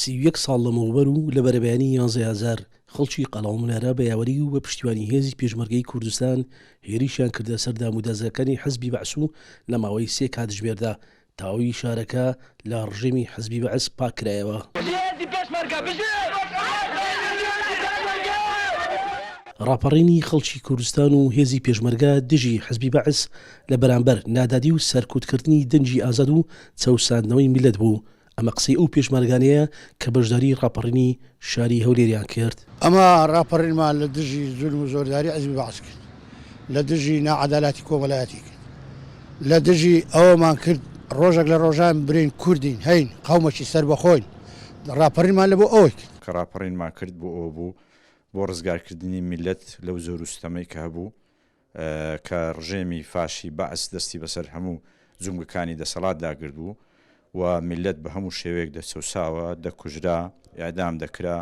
31 ساڵ لەمەوبەر و لە بەرەبەیانی یانزەی ئازار، خەڵکی قەڵاومنارە بە یاوەری و بە پشتیوانی هێزی پێشمەرگەی کوردستان هێریشیان کردە سەر دامودەزگاکانی حزبی بەعس و لە ماوەی سێ کاتژمێردا تەواوی شارەکە لە ڕژێمی حزبی بەعس پاککرایەوە. ڕاپەڕینی خەڵکی کوردستان و هێزی پێشمەرگە دژی حزبی بەعس لە بەرامبەر نادادی و سەرکوتکردنی دەنگی ئازاد و چەوساندنەوەی میللەت بوو، ئەمە قسەی ئەو پێشمەرگانەیە کە بەشداری ڕاپەڕینی شاری هەولێریان کرد. ئەمە ڕاپەڕینمان لە دژی زولم و زۆرداری حزبی بەعس کرد، لە دژی ناعەدالاتی کۆمەلایەتی کرد، لە دژی ئەوەمان کرد ڕۆژێک لە ڕۆژان برێین کوردین هەین قەومەکی سەربەخۆین، ڕاپەڕینمان لە بۆ ئەوەی کرد. کە ڕاپەڕینمان کرد بۆ ئەوە بوو بۆ ڕزگارکردنی میللەت لەو زۆر و ستەمەی کە هەبوو، کە ڕژێمی فاشی بەعس دەستی بەسەر هەموو جومگەکانی دەسەڵاتدا گرتبوو و میللەت بە هەموو شێوەیەک دەچەوساوە، دەکوژرا، ئیعدام دەکرا،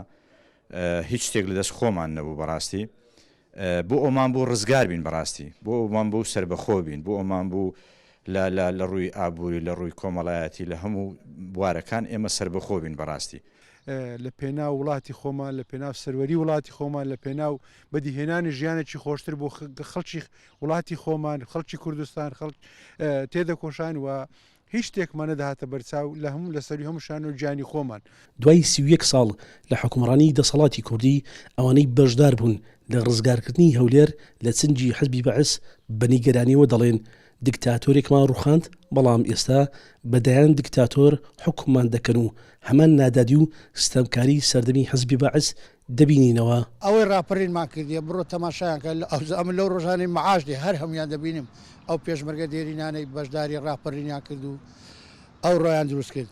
هیچ شتێک لە دەست خۆمان نەبوو بەڕاستی بۆ ئەومان بوو ڕزگار بین بەڕاستی بۆ ئەومان بوو سەربەخۆ بین بۆ ئەومان بوو لە لە لە ڕووی ئابووری لە ڕووی کۆمەڵایەتی لە هەموو بوارەکان ئێمە سەربەخۆ بین بەڕاستی. لە پێناو وڵاتی خۆمان، لە پێناو سەروەری وڵاتی خۆمان، لە پێناو بەدیهێنانی ژیانێکی خۆشتر بۆ خەڵکی وڵاتی خۆمان، خەڵکی کوردستان، خەڵک تێدەکۆشان و هیچ شتێکمان نەدەهاتە بەرچاو لە هەموو لە سەروی هەموو شان و گیانی خۆمان. دوای 31 ساڵ لە حوکمڕانی دەسەڵاتی کوردی، ئەوانەی بەشدار بوون لە ڕزگارکردنی هەولێر لە چنگی حزبی بەعس بە نیگەرانیەوە دەڵێن دکتاتۆرێکمان ڕوخاند، بەڵام ئێستا بە دەیان دکتاتۆر حوکممان دەکەن و هەمان نادادی و ستەمکاری سەردەمی حزبی بەعس دەبینینەوە. ئەوەی ڕاپەرینمان کردیە بڕۆ تەماشایان کە ئەمن لەو ڕۆژانەی مەعاش دێ هەر هەموویان دەبینم ئەو پێشمەرگە دێرینانەی بەشداری ڕاپەرینیان کرد و ئەو ڕۆیان دروست کرد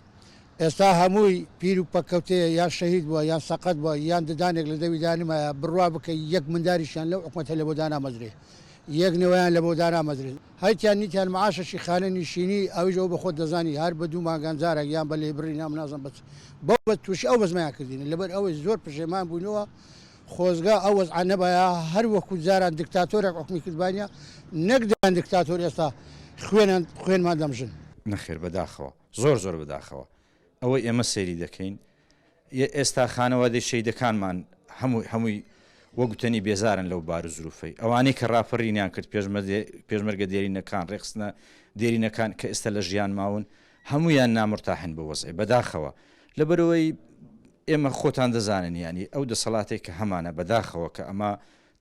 ئێستا هەمووی پیر و پەککەوتەیە یان شەهید بووە یان سەقەت بووە یان ددانێک لە دەوی دانمایە بڕوا بکە یەک منداریشیان لەو حکومەتە لەبۆ دانامەزرێ یەک نەوەیان لەبۆ دانامەزرێ هەیتیان نیتیان معاشەکی خانە نیشینی ئەویش ئەو بەخۆت دەزانی هەر بە دوو مانگان جارێک یان بە لێبڕین یان نازم بە چ بەو بە تووشی ئەو بەزمەیان کردین لەبەر ئەوەی زۆر پەشێمان بووینەوە خۆزگە ئەو وەزعە نەبایە هەر وەکو جاران دکتاتۆرێک حوکمی کردبانیە نەک دەیان دکتاتۆر ئێستا خوێنان خوێنمان دەمژن. نەخێر بەداخەوە زۆر زۆر بەداخەوە ئەوەی ئێمە سەیری دەکەین ئێستا خانەوادەی شەیدەکانمان هەمووی هەمووی وەک گوتەنی بێزارن لەو بار و زروفەی ئەوانەی کە ڕاپەرینیان کرد پێشمەرگە دێرینەکان ڕێکخستنە دێرینەکان کە ئێستا لە ژیان ماون هەموویان نامرتاحن بە وەزعی بەداخەوە لەبەرەوەی ئێمە خۆتان دەزانن ینی ئەو دەسەڵاتێک کە هەمانە بەداخەوە کە ئەمە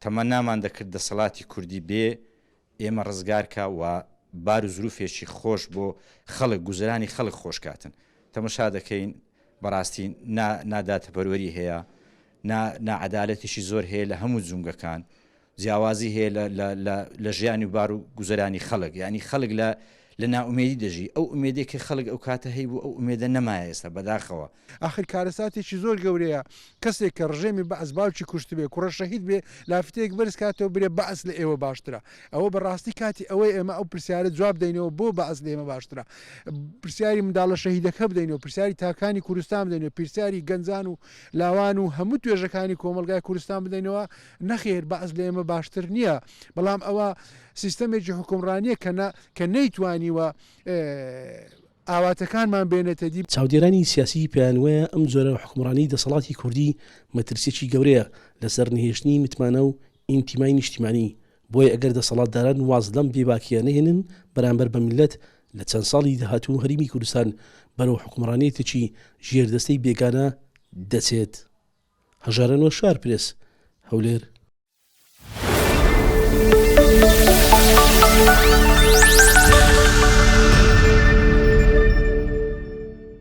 تەمەنامان دەکرد دەسەڵاتی کوردی بێ ئێمە ڕزگار کا و بار و زروفێکی خۆش بۆ خەڵک گوزەرانی خەڵک خۆش کاتن تەمەشا دەکەین بەڕاستی نا ناداتەپەروەری هەیە نا ناعەدالەتێکی زۆر هەیە لە هەموو جومگەکان جیاوازی هەیە لە لە لە لە ژیانی و بار و گوزەرانی خەڵک یعنی خەڵک لە لە نائومێدی دەژی ئەو ئومێدێک کە خەڵک ئەو کاتە هەیبوو ئەو ئومێدە نەمایە ئێستا بەداخەوە. ئاخر کارەساتێکی زۆر گەورەیە کەسێک کە ڕژێمی بەعس باوکی کوشتبێ کوڕە شەهید بێ لافیتەیەک بەرز کاتەوە برێ بەعس لە ئێوە باشترە ئەوە بە ڕاستی کاتی ئەوەیە ئێمە ئەو پرسیارە جواب دەینەوە بۆ بەعس لە ئێمە باشترە پرسیاری منداڵە شەهیدەکە بدەینەوە پرسیاری تاکانی کوردستان بدەینەوە پرسیاری گەنجان و لاوان و هەموو توێژەکانی کۆمەڵگای کوردستان بدەینەوە نەخێر بەعس لە ئێمە باشتر نییە بەڵام ئەوە سیستەمێکی حوکمڕانییە کە نە کە نەیتوانیوە ئاواتەکانمان بێنێتە دی. چاودێرانی سیاسی پێیانوایە ئەم جۆرە حوکمڕانی دەسەڵاتی کوردی مەترسیەکی گەورەیە لەسەر نەهێشتنی متمانە و ئینتیمای نیشتیمانی، بۆیە ئەگەر دەسەڵاتداران واز لەم بێباکیە نەهێنن بەرامبەر بە میللەت لە چەند ساڵی داهاتوو هەریمی کوردستان بەرەو حوکمڕانیەتێکی ژێردەستەی بێگانە دەچێت. هەژار ئەنوەر شارپرێس، هەولێر.